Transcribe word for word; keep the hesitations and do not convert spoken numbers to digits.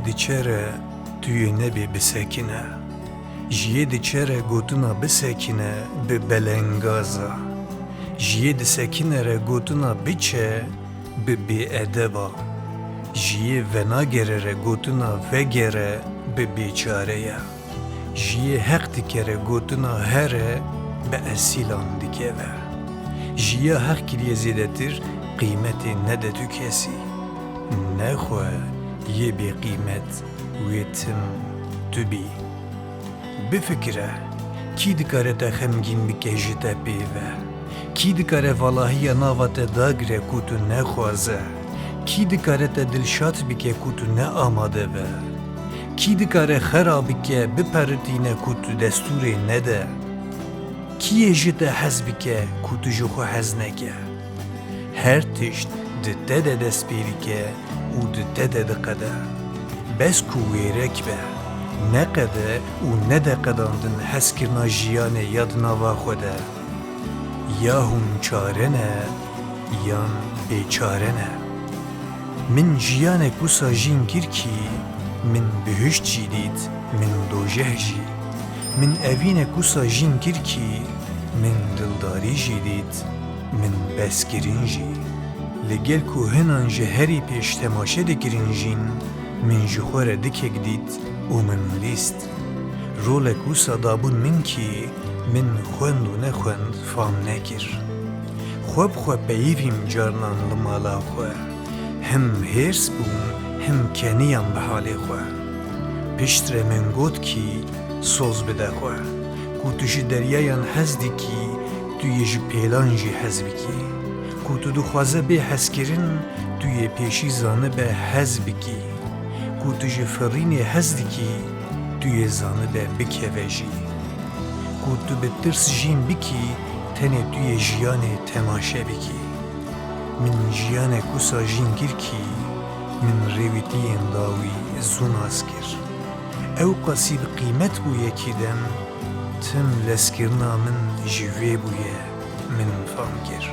Diçe re tu yê nebê bisekine. Ji yê diçe re gotina bisekine bi belengaza. Ji yê disekine re gotina biçe bi bêedeba. Ji yê venagere re gotina vegere bi bêçare ye. Ji yê heq dikere gotina here bi esîlan dikeve. Ji ya heq kiriye zêdetir qîmetê nede tu kesî. Nexwe yê bêqîmet wê tim tu bî. Bifikire, kî dikare te xemgîn bike ji te pê ve? Kî dikare valahiya nava te dagire ku tu nexwaze? Kî dikare te dilşad bike ku tu ne amade be? Kî dikare xera bike, biperitîne ku tu destûrê nede? Kî yê ji te hez bike ku tu ji xwe hez neke? Her tişt di te de dest pê dike û di te de diqede. Bes ku wêrek be, neqede û nede qedandin hezkirina jiyanê ya di nava xwe de. Ya hûn çare ne, yan bêçare ne. Min jiyanek wisa jîn kir kî, min bihişt jî dît, min dojeh jî. Min evînek wisa jîn kir kî, min dildarî jî dît, min beskirin jî. Li gel ku hinan ji herî pêş temaşe dikirin jîn, min ji xwe re dikek dît û min lîst. Rolek wisa dabûn min kî, min xwend û nexwend fam nekir. Xwe bi xwe peyivîm carinan li mala xwe. Him hêrs bûm, him keniyam bi halê xwe. Piştre min got kî, soz bide xwe. Ku tu ji deryayan hez dikî, tu yê ji pêlan jî hez bikî. Ku tu dixwaze bê hezkirin, tu yê pêşî zanibe hez bikî. Ku tu ji firînê hez dikî, tu yê zanibe bikeve jî. Ku tu bi tirs jîn bikî, tenê tu yê jiyanê temaşe bikî. Min jiyanek wisa jîn kir kî, min rêwîtiyên dawî zû nas kir. Ew qasî bi qîmet bû yekî dem, tim lezkirina min ji vê bûye, min fam kir.